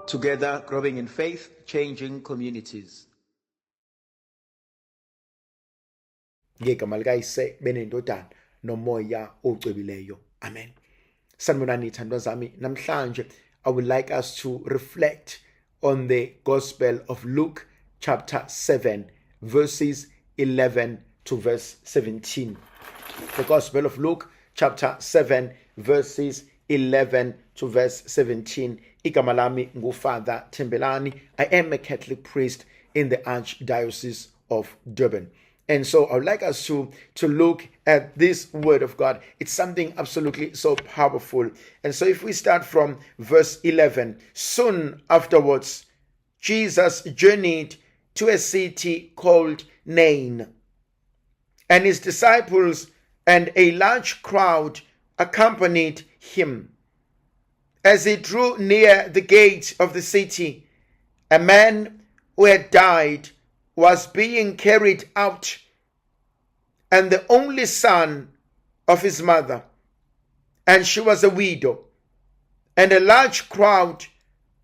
Together, growing in faith, changing communities. Ngegama likaYise benendodana nomoya ocwebileyo. Amen. Sanibonani thandwa zami. Namhlanje I would like us to reflect on the Gospel of Luke chapter 7 verses 11 to verse 17. The Gospel of Luke chapter 7 verses 11 to verse 17. Igama lami nguFather Thembelani. I am a Catholic priest in the Archdiocese of Durban. And so I would like us to look at this word of God. It's something absolutely so powerful. And so if we start from verse 11, soon afterwards, Jesus journeyed to a city called Nain. And his disciples and a large crowd accompanied him. As he drew near the gate of the city, a man who had died was being carried out, and the only son of his mother, and she was a widow, and a large crowd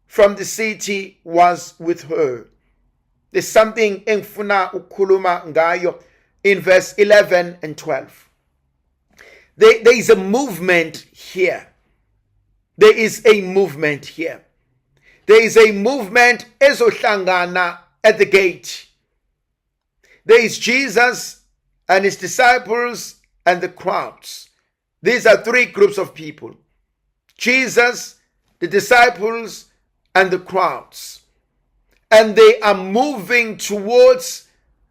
from the city was with her. There's something engifuna ukukhuluma ngayo in verse 11 and 12. There is a movement here. There is a movement here. There is a movement ezohlangana at the gate. There is Jesus and his disciples and the crowds. These are three groups of people. Jesus, the disciples, and the crowds. And they are moving towards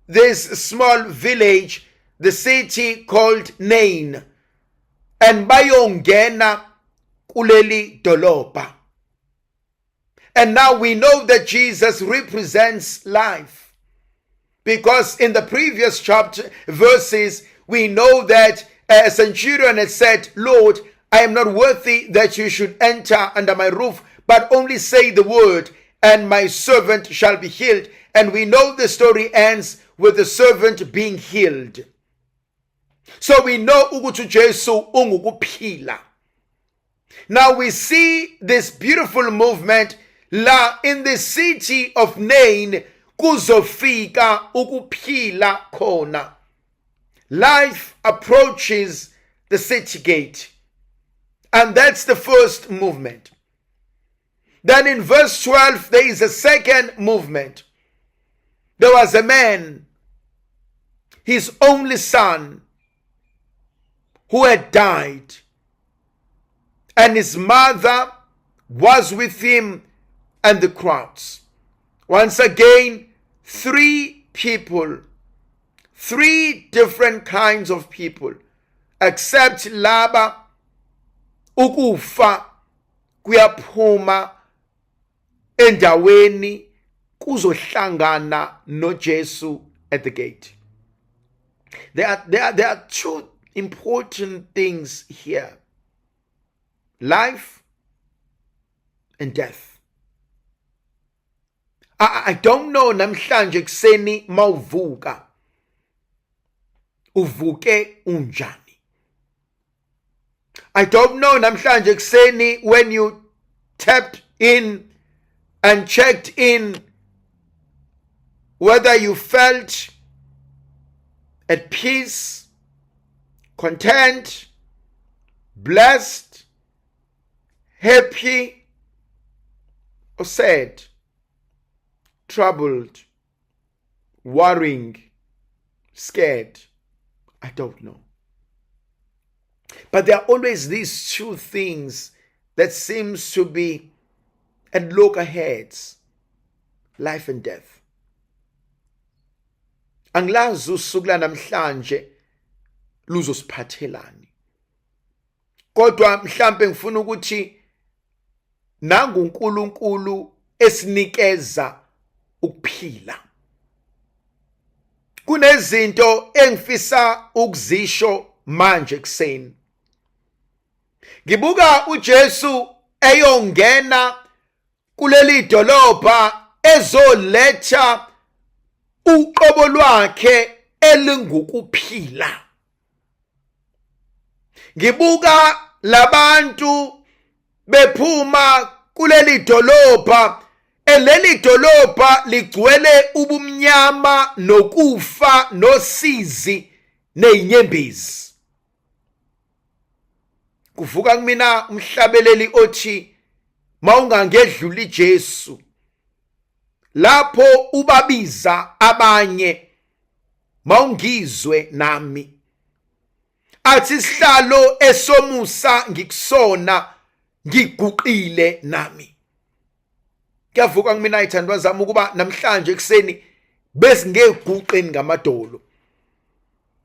this small village, the city called Nain. And bayongena kuleli dolobha. And now we know that Jesus represents life. Because in the previous chapter verses, we know that a centurion had said, Lord, I am not worthy that you should enter under my roof, but only say the word, and my servant shall be healed. And we know the story ends with the servant being healed. So we know ukuthi uJesu ungukuphila. Now we see this beautiful movement la in the city of Nain kuzofika ukuphila khona. Life approaches the city gate. And that's the first movement. Then in verse 12, there is a second movement. There was a man, his only son, who had died, and his mother was with him and the crowds. Once again, three people, three different kinds of people, except laba ukufa kuyaphuma endaweni kuzohlangana noJesu at the gate. There are two important things here: life and death. I don't know namhlanje kuseni mawuvuka uvuke unjani. I don't know namhlanje kuseni when you tapped in and checked in whether you felt at peace, content, blessed, happy, or sad, troubled, worrying, scared. I don't know. But there are always these two things that seems to be at loggerheads: life and death. Angilazi usuku lanamhlanje luzosiphathelani. Kodwa mhlambe ngifuna ukuthi nangu uNkulunkulu esinikeza ukuphila. Kunezinto engifisa ukuzisho manje kuseni. Ngibuka uJesu eyongena kuleli dolobha ezoletha uqobo lwakhe elingukuphila. Ngibuka labantu bephuma kuleli dolobha. Leli dolobha ligcwele ubumnyama nokufa nosizi nezinyembezi. Kuvuka kumina umhlabeleli othi mawungangedluli Jesu lapho ubabiza abanye mawungizwe nami. Athi isihlalo esomusa ngikusona ngiguqile nami. Kuyavuka kumina ithandwa zami ukuba namhlanje ekuseni besingeguqeni ngamadolo,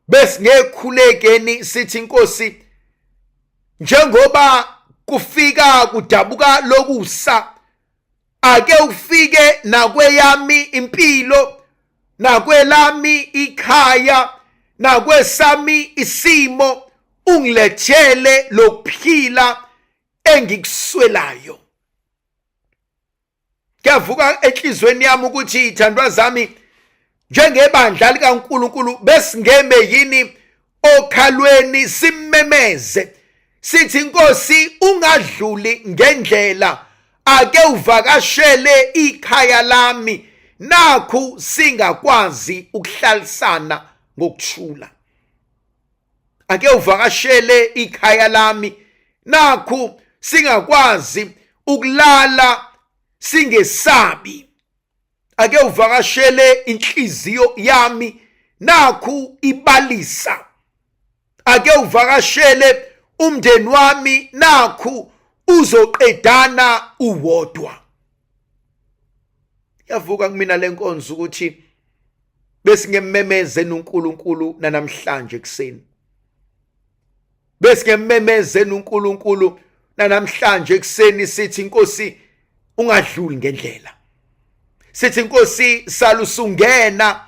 besingekhulekeni sithi inkosi njengoba kufika kudabuka lokusa, ake ufike nakweyami impilo, nakwelami ikhaya, nakwesami isimo, ungilethele lokuphila engikuswelayo. Kuyavuka enhlizweni yami ukuthi ithandwa zami njengebandla likaNkuluNkulu besingeme yini okhalweni simmemeze sithi inkosi ungadluli ngendlela, ake uvakashele ikhaya lami, nakhu singakwazi ukuhlalisana ngokuthula. Ake uvakashele ikhaya lami, nakhu singakwazi ukulala singesabi. Ake uvakashele inhliziyo yami, nakhu ibalisa. Ake uvakashele umndeni wami, nakhu uzoqedana uwodwa. Yavuka kumina lenkonzo ukuthi besingememeze uNkulunkulu namhlanje ekseni, besingememeze uNkulunkulu namhlanje ekseni sithi inkosi ungadluli ngendlela, sithi inkosi salusungena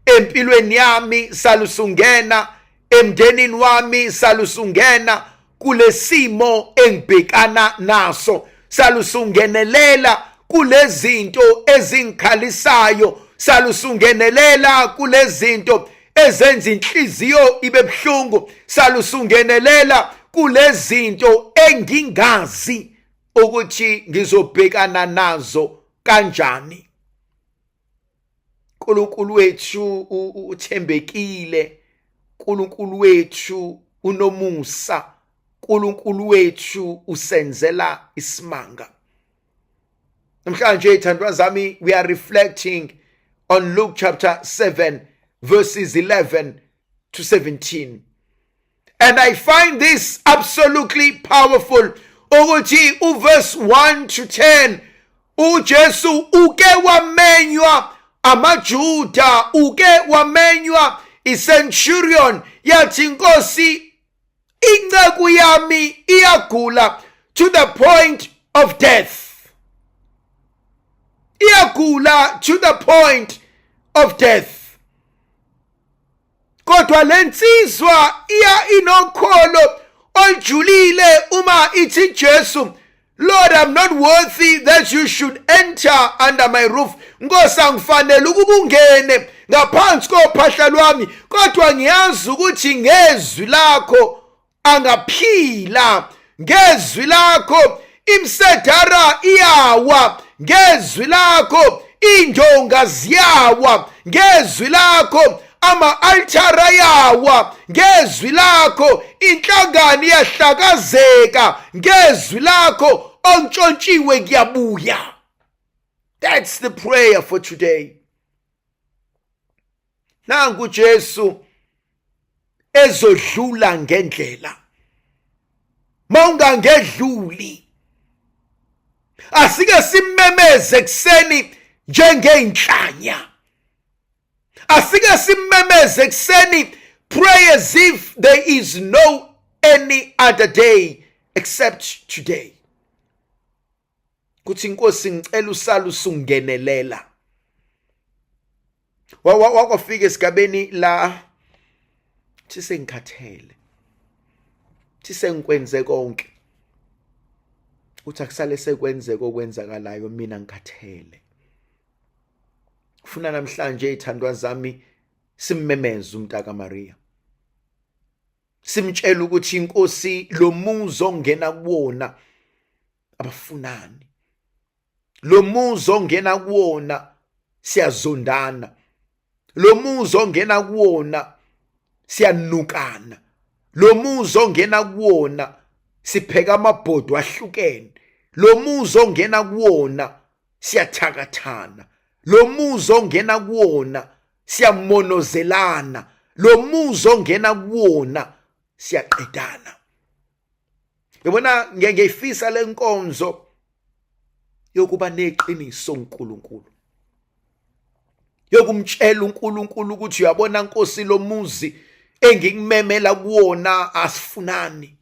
empilweni yami, salusungena emndenini wami, salusungena kulesimo engibhekana naso, salusungenelela kulezinto ezingikhalisayo, salusungenelela kulezinto ezenza inhliziyo ibe buhlungu, salusungenelela kulezinto engingazi ukuthi ngizobhekana nazo kanjani. uNkulunkulu wethu uthembekile, uNkulunkulu wethu unomusa, uNkulunkulu wethu usenzela isimanga. Namhlanje ithandwa zami, we are reflecting on Luke chapter 7 verses 11 to 17. And I find this absolutely powerful. Ukuthi uverse 1 to 10 uJesu uke wamenywa amaJuda, uke wamenywa iCenturion, yathi inkosi inceku yami iyagula to the point of death. Iyagula to the point of death. Kodwa lensizwa iya inokholo olujulile uma ithi Jesu, Lord, I'm not worthy that you should enter under my roof. Nkosi, angifanele ukuba ungene ngaphansi kophahla lwami, kodwa ngiyazi ukuthi ngezwi lakho angaphila, ngezwi lakho imsedara iyawa, ngezwi lakho indonga ziyawa, ngezwi lakho ama-altara ayawa, ngezwi lakho inhlangano iyahlakazeka, ngezwi lakho ontshontshiwe kuyabuya. That's the prayer for today. Nangu Jesu ezodlula ngendlela, mawungangedluli asike simemeze kuseni njengeinhlanya, asike simemeze kuseni, pray as if there is no any other day except today. Kuthi inkosi ngicela usale usungenelela. Wakwafika esigabeni la thi sengikhathele, thi sengikwenze konke, uthi akusale sekwenzeka okwenzakalayo, mina ngikhathele. Ufuna namhlanje ithandwa zami simmemeze umntaka Maria, simtshela ukuthi inkosi lo muzi ongena kuwona abafunani. Lo muzi ongena kuwona siyazondana. Lo muzi ongena kuwona siyanukana. Lo muzi ongena kuwona sipheka amabhodo ahlukene. Lo muzi ongena kuwona siyathakathana. Lo muzi ongena kuwona siyamonozelana. Lo muzi ongena kuwona siyaqedana. Yabona, ngiyayifisa lenkonzo yokuba neqiniso uNkulunkulu, yokumtshela uNkulunkulu ukuthi uyabona Nkosi, lo muzi engikumemela kuwona asifunani,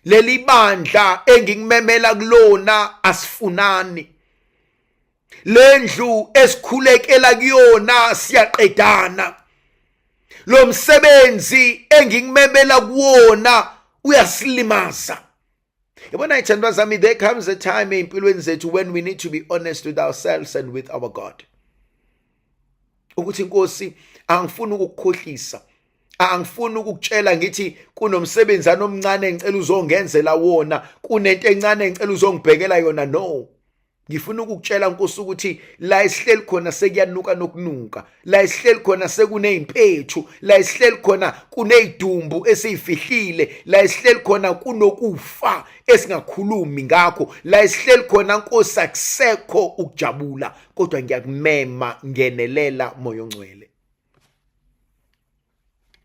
leli bandla engikumemela kulona asifunani, lendlu esikhulekela kuyona siyaqedana, lo msebenzi engikumemela kuwona uyasilimaza. Yabona, ithandwa zami, there comes a time empilweni zethu when we need to be honest with ourselves and with our God, ukuthi Nkosi, angifuni ukukukhohlisa, angifuni ukukutshela ngithi kunomsebenzi anomncane engicela uzongenzela wona, kunento encane engicela uzongibhekela yona. No, ngifuna ukukutshela Nkosi ukuthi la esihleli khona sekuyanuka nokunuka, la esihleli khona sekunezimpethu, la esihleli khona kunezidumbu esiyifihlile, la esihleli khona kunokufa esingakhulumi ngakho, la esihleli khona Nkosi akusekho ukujabula, kodwa ngiyakumema, ngenelela Moya oNgcwele.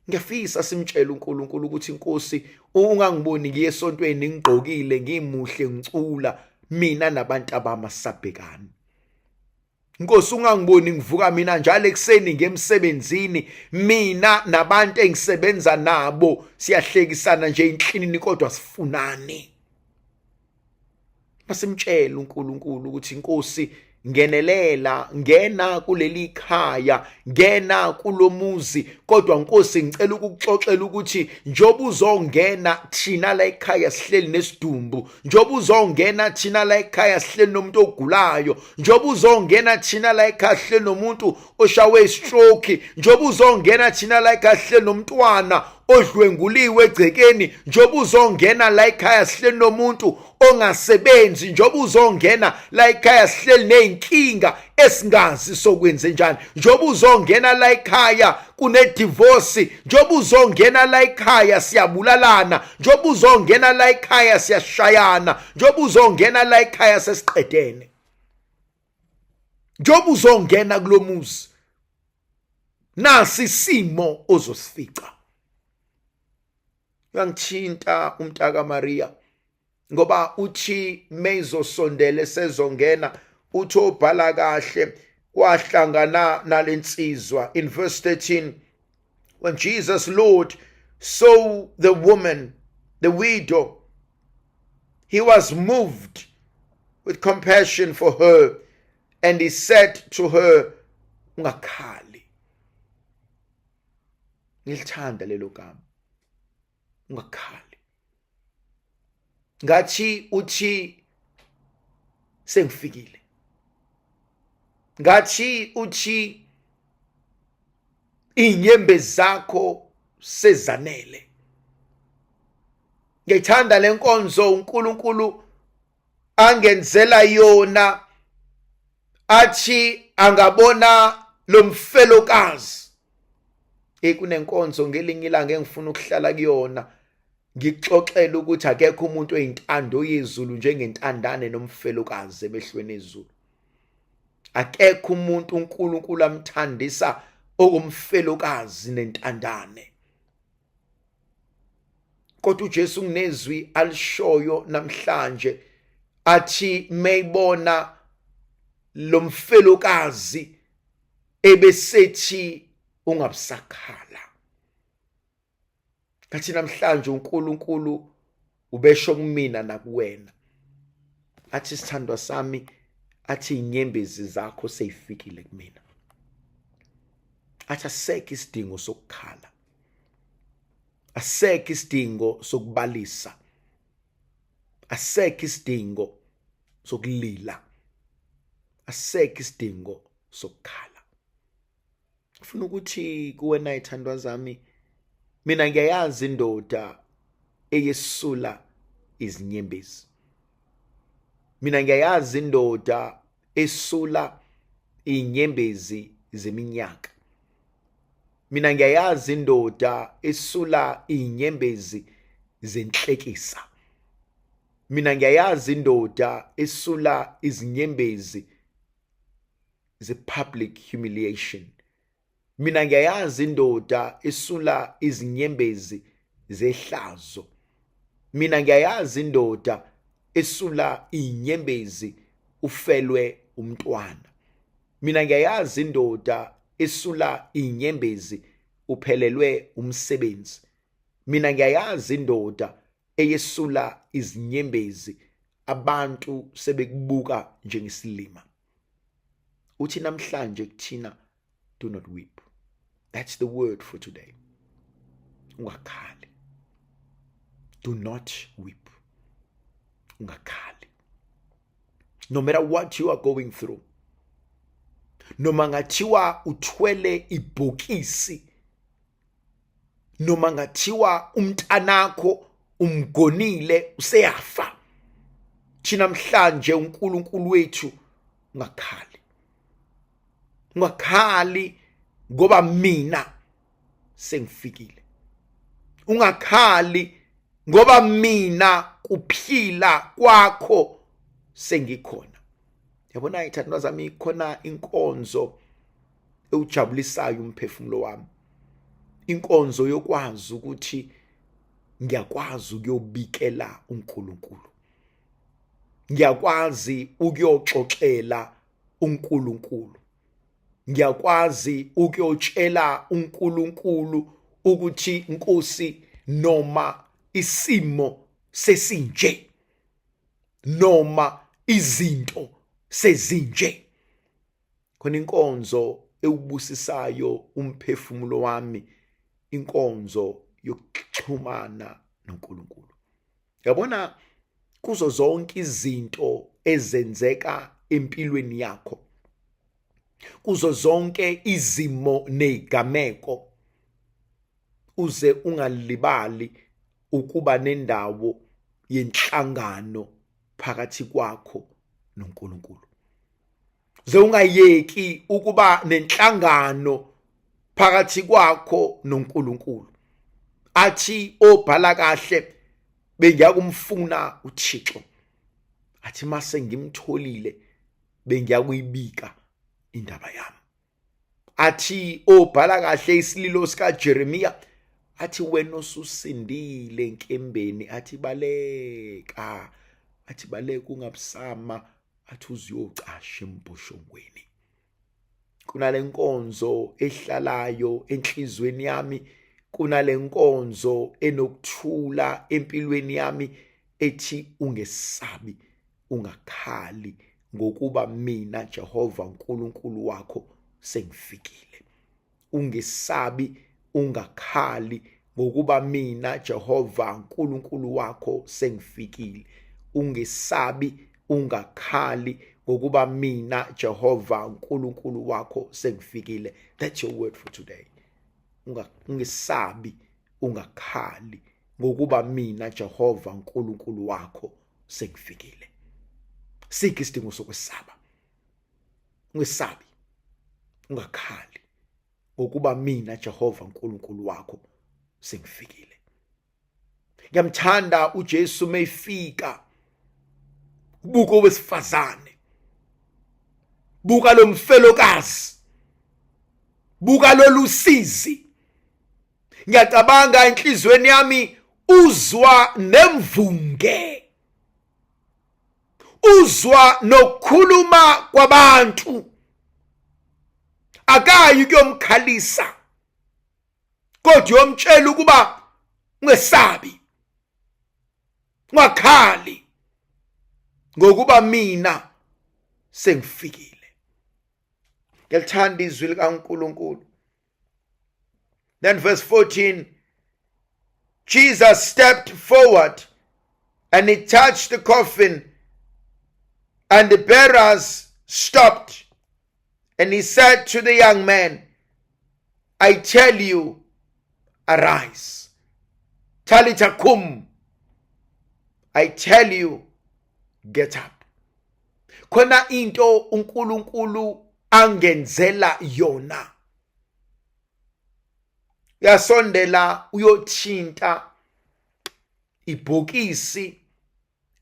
Ngiyafisa simtshele uNkulunkulu ukuthi Nkosi, ungangiboni ngiye esontweni ngigqokile, ngimuhle, ngicula, mina nabantu abami sabhekani. Nkosi, ungangiboni ngivuka mina njalo ekuseni ngemsebenzini, mina nabantu engisebenza nabo siyahlekisana nje inhlinini, kodwa sifunani. Masimtshele uNkulunkulu ukuthi Nkosi, ngenelela, ngena kuleli khaya, ngena kulomuzi, kodwa Nkosi ngicela ukukuxoxela ukuthi njoba uzongena thina la ekhaya sihleli nesidumbu, njoba uzongena thina la ekhaya sihleli nomuntu ogulayo, njoba uzongena thina la ekhaya sihleli nomuntu oshawe istroke, njoba uzongena thina la ekhaya sihleli nomntwana odlwenguliwe egcekeni, njoba uzongena la ekhaya sihleli nomuntu ongasebenzi, njoba uzongena la ekhaya sihleli nezinkinga esingazi sokwenze njani, njoba uzongena la ekhaya kune-divorce, njoba uzongena la ekhaya siyabulalana, njoba uzongena la ekhaya siyashayana, njoba uzongena la ekhaya sesiqedene, njoba uzongena kulomuzi nasi isimo ozosifica. Uyangithinta umntaka Maria, ngoba uthi meyizosondele sezongena, uthi obhala kahle wahlangana nalensizwa. In verse 13, when Jesus Lord saw the woman, the widow, he was moved with compassion for her, and he said to her, ungakhali. Ngilithanda lelo gama, ungakhali. Ngathi uthi sengifikile, ngathi uthi inyembezi zakho sezanele. Ngiyithanda lenkonzo uNkulunkulu angenzela yona, athi angabona lo mfelokazi. Kunenkonzo ngelinye ilanga engifuna ukuhlala kuyona, ngikuxoxela ukuthi akekho umuntu oyintando yezulu njengentandane nomfelokazi emehlweni ezulu. Akekho umuntu uNkulunkulu amthandisa okumfelokazi nentandane. Kodwa uJesu kunezwi alishoyo namhlanje, athi mayibona lomfelokazi ebesethi ungabusakhala. Ngathi namhlanje uNkulunkulu ubesho kumina nakuwena, athi sithandwa sami, athi inyembezi zakho seyifikile kumina, athi asekho isidingo sokukhala, asekho isidingo sokubalisa, asekho isidingo sokulila, asekho isidingo sokukhala. Ufuna ukuthi kuwena ithandwa zami, mina ngiyayazi indoda eyesula izinyembezi. Mina ngiyayazi indoda esula inyembezi zeminyaka. Mina ngiyayazi indoda esula inyembezi zenhlekisa. Mina ngiyayazi indoda esula izinyembezi ze-public humiliation. Mina ngiyayazi indoda esula izinyembezi zehlazo. Mina ngiyayazi indoda esula izinyembezi ufelwe umntwana. Mina ngiyayazi indoda esula izinyembezi uphelelwe umsebenzi. Mina ngiyayazi indoda eyesula izinyembezi abantu sebekubuka njengesilima. Uthi namhlanje kuthina, do not weep. That's the word for today. Ungakhali. Do not weep. Ungakhali. No matter what you are going through, noma ngathiwa uthwele ibhokisi, noma ngathiwa umntanakho umgonile useyafa, thina namhlanje uNkulunkulu wethu, ungakhali, ungakhali, ngoba mina sengifikile. Ungakhali, ngoba mina kuphila kwakho sengikhona. Yabona, ithandwa zami, ikhona inkonzo ewujabulisayo umphefumulo wami, inkonzo yokwazi ukuthi ngiyakwazi ukuyobikela uNkulunkulu, ngiyakwazi ukuyoxoxela uNkulunkulu, ngiyakwazi ukuyotshela uNkulunkulu ukuthi, Nkosi, noma isimo sesinje, noma izinto sezinje. Khona inkonzo ewubusisayo umphefumulo wami, inkonzo yokuxhumana noNkulunkulu. Yabona, kuzo zonke izinto ezenzeka empilweni yakho, kuzo zonke izimo nezigameko, uze ungalibali ukuba nendawo yenhlangano phakathi kwakho noNkulunkulu. Ze ungayeki ukuba nenhlangano phakathi kwakho noNkulunkulu. Athi obhala kahle, bengiyakumfuna uThixo, athi mase ngimtholile bengiyakuyibika indaba yami. Athi obhala kahle isililo sika Jeremiah, athi wena osusindile enkembeni, athi baleka, athi baleka, ungabusama, athi uzuyocasha embhoshongweni. Kunale nkonzo ehlalayo enhlizweni yami, kunale nkonzo enokuthula empilweni yami ethi ungesabi, ungakhali, ngokuba mina Jehova uNkulunkulu wakho sengifikile. Ungesabi, ungakhali, ngokuba mina Jehova uNkulunkulu wakho sengifikile. Ungesabi, ungakhali, ngokuba mina Jehova uNkulunkulu wakho sengifikile. That's your word for today. Ungesabi, ungakhali, ngokuba mina Jehova uNkulunkulu wakho sengifikile. Sikho isidingo sokwesaba. Ungesabi, ungakhali, ngokuba mina Jehova uNkulunkulu wakho sengifikile. Ngiyamthanda uJesu mayifika, buka owesifazane, buka lo mfelokazi, buka lolu sizi. Ngiyacabanga enhlizweni yami uzwa nemvunge, uzwa nokukhuluma kwabantu. Akayi kuyomkhalisa, kodwa uyomtshela ukuba ungesabi, ungakhali, ngokuba mina sengifikile. Ngiyalithanda izwi likaNkulunkulu. Then verse 14, Jesus stepped forward and he touched the coffin, and the bearers stopped, and he said to the young man, "I tell you, arise." Talitha kum. I tell you, get up. Khona into uNkulunkulu angenzela yona. Uyasondela uyothinta ibhokisi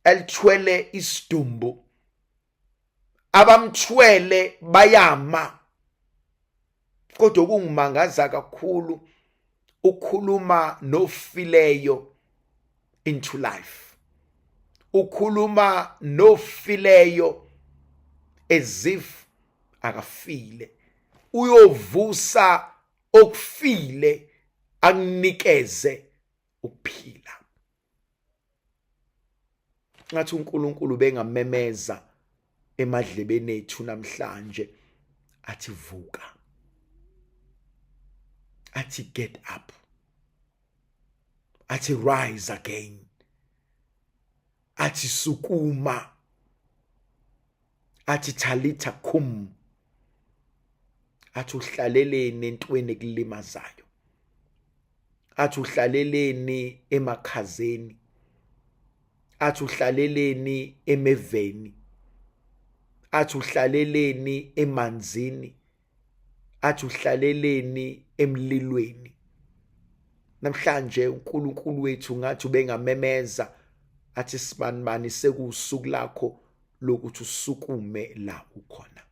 elithwele isidumbu. Abamthwele bayama. Kodwa okungimangaza kakhulu ukhuluma nofileyo into life. Ukhuluma nofileyo as if akafile. Uyovusa okufile akunikeze ukuphila. Ngathi uNkulunkulu bengamemeza emadlebeni ethu namhlanje athi vuka, athi get up, athi rise again, athi sukuma, athi thalitha kum, athi uhlaleleni entweni ekulimazayo, athi uhlaleleni emakhazeni, athi uhlaleleni emeveni, athi uhlaleleni emanzini, athi uhlaleleni emlilweni. Namhlanje uNkulunkulu wethu ngathi ubengamemeza athi sibanibani, sekuwusuku lakho lokuthi usukume la ukhona.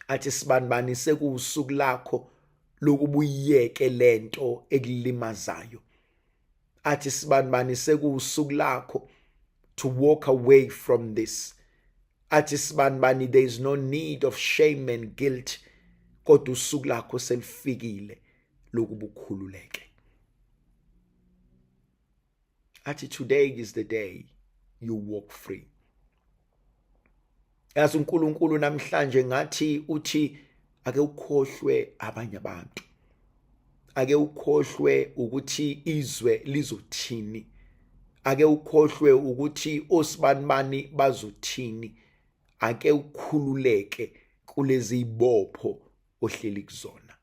Athi sibanibani, sekuwusuku lakho lokuba uyiyeke lento ekulimazayo. Athi sibanibani, sekuwusuku lakho to walk away from this. Athi sibanibani, there is no need of shame and guilt, kodwa usuku lakho selifikile lokuba ukhululeke. Athi today is the day you walk free. Yazi uNkulunkulu namhlanje ngathi uthi ake ukhohlwe abanye abantu, ake ukhohlwe ukuthi izwe lizothini, ake ukhohlwe ukuthi osibanibani bazothini, ake ukhululeke kulezi zibopho ohleli kuzona,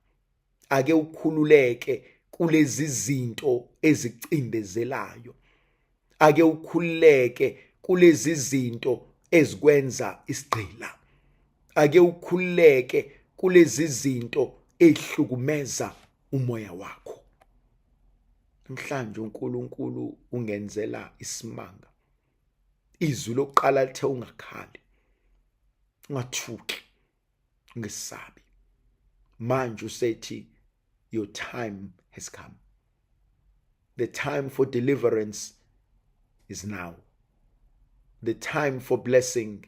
ake ukhululeke kulezi zinto ezicindezelayo, ake ukhululeke kulezi zinto ezikwenza isigqila, ake ukhululeke kulezi zinto ezihlukumeza umoya wakho. Namhlanje uNkulunkulu ungenzela isimanga. Izwi lokuqala lithe ungakhali, ungathuki, ungesabi. Manje usethi your time has come. The time for deliverance is now. The time for blessing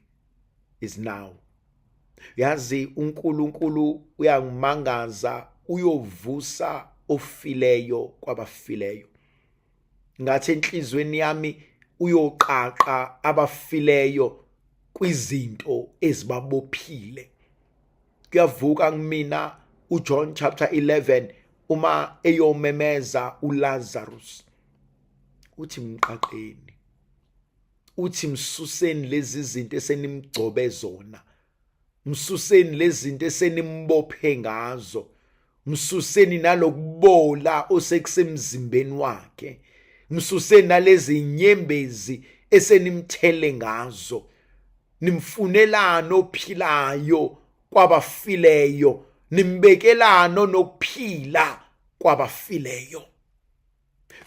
is now. Yazi uNkulunkulu uyangimangaza, uyovusa ofileyo kwabafileyo. Ngathi enhlizweni yami uyoqaqa abafileyo kwizinto ezibabophile. Kuyavuka kumina uJohn chapter 11 uma eyomemeza uLazarus, uthi mqaqeni, uthi msuseni lezi zinto esenimgcobe zona, msuseni lezi zinto esenimbophe ngazo, msuseni nalokubola osekusemzimbeni wakhe, msuseni nalezi nyembezi esenimthele ngazo, nimfunelano ophilayo kwabafileyo, nimbekelano nokuphila kwabafileyo.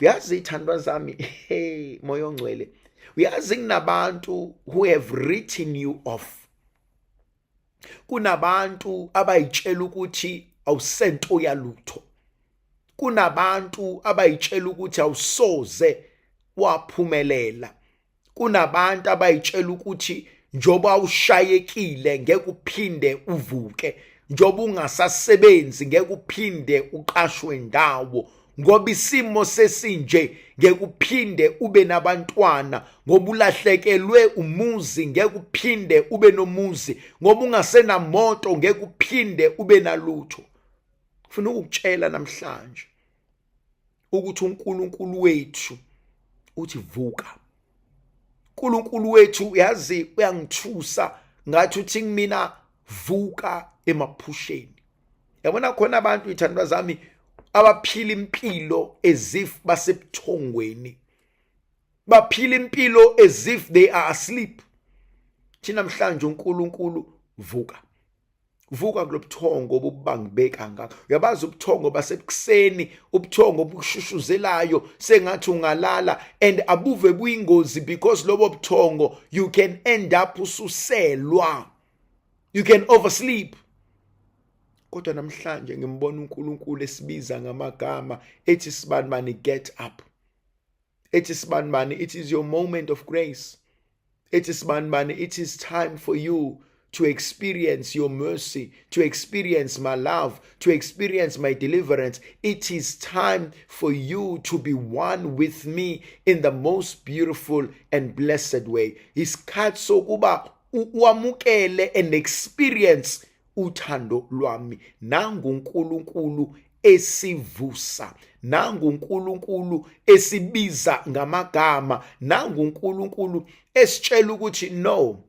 Uyazi ithandwa zami, hey moya ongcwele, uyazi kunabantu who have written you off. Kunabantu abayitshela ukuthi awusento yalutho. Kunabantu abayitshela ukuthi awusoze waphumelela. Kunabantu abayitshela ukuthi njoba ushayekile ngeke uphinde uvuke, njoba ungasasebenzi ngeke uphinde uqashwe ndawo, ngoba isimo sesinje ngeke uphinde ube nabantwana, ngoba ulahlekelwe umuzi ngeke uphinde ube nomuzi, ngoba ungasenamoto ngeke uphinde ube nalutho. Ngifuna ukukutshela namhlanje ukuthi uNkulunkulu wethu uthi vuka. uNkulunkulu wethu yazi uyangithusa, ngathi uthi kumina vuka emaphusheni. Yabona khona abantu ithandwa zami abaphila impilo as if basebuthongweni, baphila impilo as if they are asleep. Thina namhlanje uNkulunkulu, vuka, vuka kulobuthongo obubangibeka ngakho. Uyabazi ubuthongo basekuseni, ubuthongo obushushuzelayo sengathi ungalala, and abuve buyingozi because lobo buthongo you can end up ususelwa, you can oversleep. Kodwa namhlanje ngimbona uNkulunkulu esibiza ngamagama, ethi, "Sibani bani, get up." Ethi, "Sibani bani, it is your moment of grace." Ethi, "Sibani bani, it is time for you to experience your mercy, to experience my love, to experience my deliverance. It is time for you to be one with me in the most beautiful and blessed way." Isikhathi sokuba wamukele and experience uthando lwami. Nangu uNkulunkulu esivusa, nangu uNkulunkulu esibiza ngamagama, nangu uNkulunkulu esitshela ukuthi no,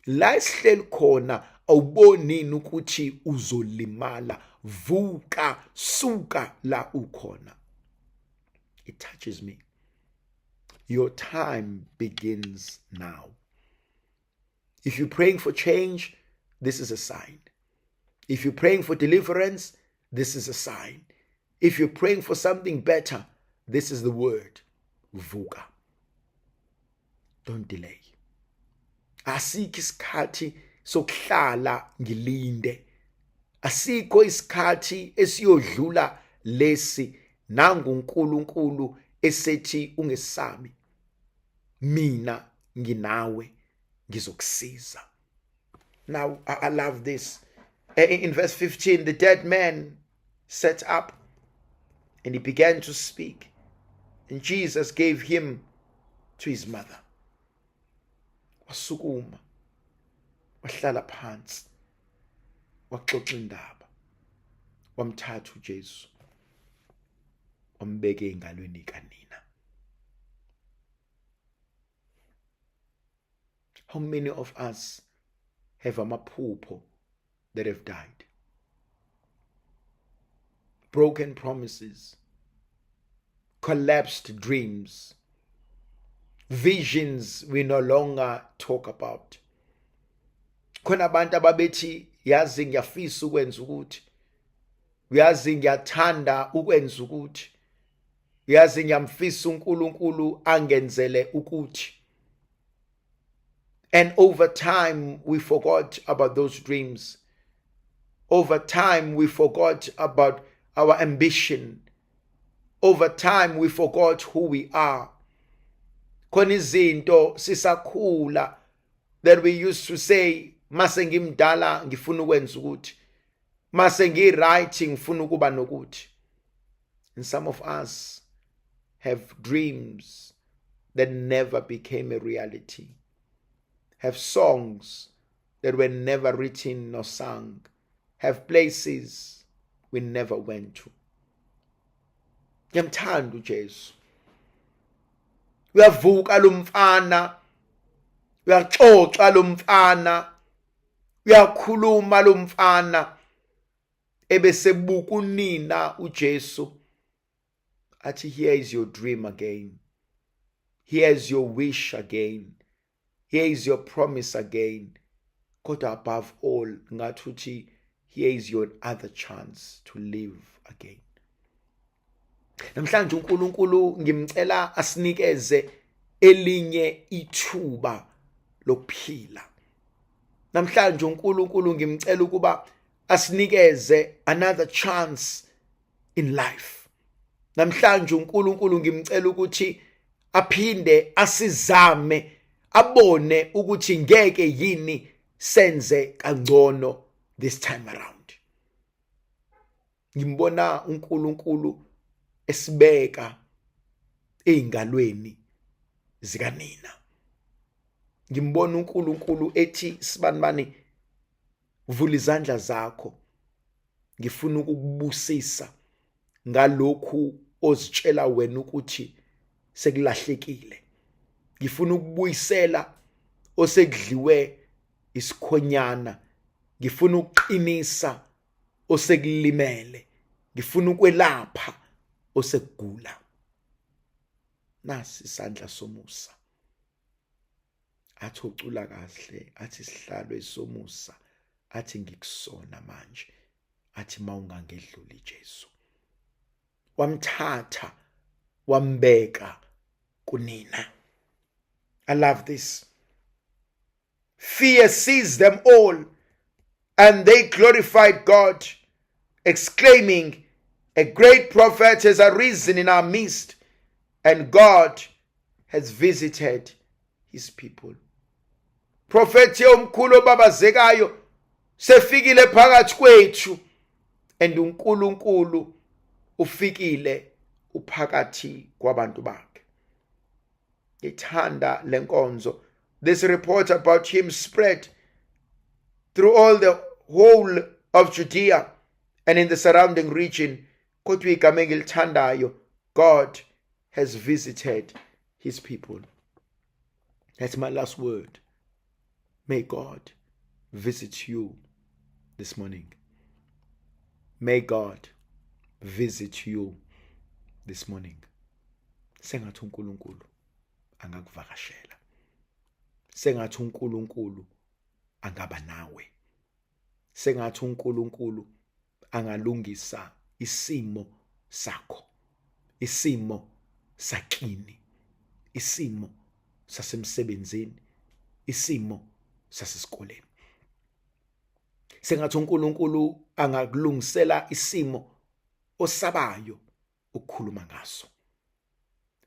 la esihleli khona awubonini ukuthi uzolimala. Vuka, suka la ukhona. It touches me. Your time begins now. If you're praying for change, this is a sign. If you're praying for deliverance, this is a sign. If you're praying for something better, this is the word. Vuka, don't delay. Asikho isikhathi sokuhlala ngilinde, asikho isikhathi esiyodlula lesi. Nangu uNkulunkulu esethi, "Ungesabi, mina nginawe, ngizokusiza." Now I love this. In verse 15, the dead man sat up and he began to speak, and Jesus gave him to his mother. Wasukuma, wahlala phansi, waxoxa indaba. Wamthatha uJesu, wambeke engalweni kanina. How many of us have amaphupho that have died, broken promises, collapsed dreams, visions we no longer talk about? Khona abantu ababethi, "Yazi ngiyafisa ukwenza ukuthi, uyazi ngiyathanda ukwenza ukuthi, uyazi ngiyamfisa uNkulunkulu angenzele ukuthi." And over time we forgot about those dreams. Over time we forgot about our ambition. Over time we forgot who we are. Khona izinto sisakhula that we used to say, "Mase ngimdala ngifuna ukwenza ukuthi, mase ngi-right ngifuna ukuba nokuthi." And some of us have dreams that never became a reality, have songs that were never written nor sung, have places we never went to. Ngiyamthanda uJesu. Uyavuka lo mfana, uyaxoxa lo mfana, uyakhuluma lo mfana, ebesebuka unina uJesu, athi, "Here is your dream again. Here is your wish again. Here is your promise again." Kodwa above all, ngathi uthi, "Here is your other chance to live again." Namhlanje uNkulunkulu ngimcela asinikeze elinye ithuba lokuphila. Namhlanje uNkulunkulu ngimcela ukuba asinikeze another chance in life. Namhlanje uNkulunkulu ngimcela ukuthi aphinde asizame, abone ukuthi ngeke yini senze kangcono this time around. Ngimbona uNkulunkulu esibeka eingalweni zikanina. Ngimbona uNkulunkulu ethi, "Sibanibani, vula izandla zakho, ngifuna ukukubusisa ngalokhu ozitshela wena ukuthi sekulahlekile. Ngifuna ukubuyisela osekudliwe isikhonyana. Ngifuna ukuqinisa osekulimele. Ngifuna ukwelapha osekugula." Nasi isandla somusa. Athi ucula kahle, athi sihlalo esomusa, athi ngikusona manje, athi mawungangedluli Jesu. Wamthatha wambeka kunina. I love this. Fear seized them all, and they glorified God, exclaiming, "A great prophet has arisen in our midst, and God has visited his people." Prophet omkhulu obabazekayo sefikile phakathi kwethu, and uNkulunkulu ufikile uphakathi kwabantu bakhe. Ngithanda lenkonzo. This report about him spread through all the whole of Judea and in the surrounding region. Kodwa igama engilithandayo, God has visited his people. That's my last word. May God visit you this morning. May God visit you this morning. Sengathi uNkulunkulu angakuvakashela. Sengathi uNkulunkulu angaba nawe. Sengathi uNkulunkulu angalungisa isimo sakho, isimo sakini, isimo sasemsebenzini, isimo sasesikoleni. Sengathi uNkulunkulu angakulungisela isimo osabayo ukukhuluma ngaso.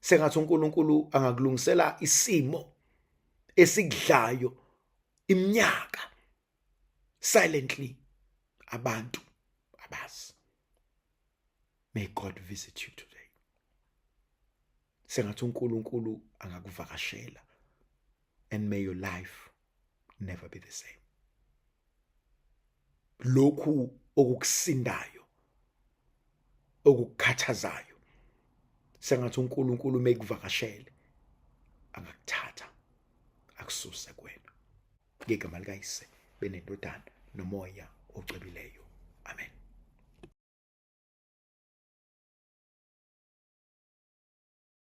Sengathi uNkulunkulu angakulungisela isimo esikudlayo iminyaka silently, abantu abazi. May God visit you today. Sengathi uNkulunkulu angakuvakashela, and may your life never be the same. Lokhu okukusindayo, okukukhathazayo, sengathi uNkulunkulu mekuvakashele angakuthatha akususe kuwena, ngegama likaYise benendodana noMoya Ocwebileyo.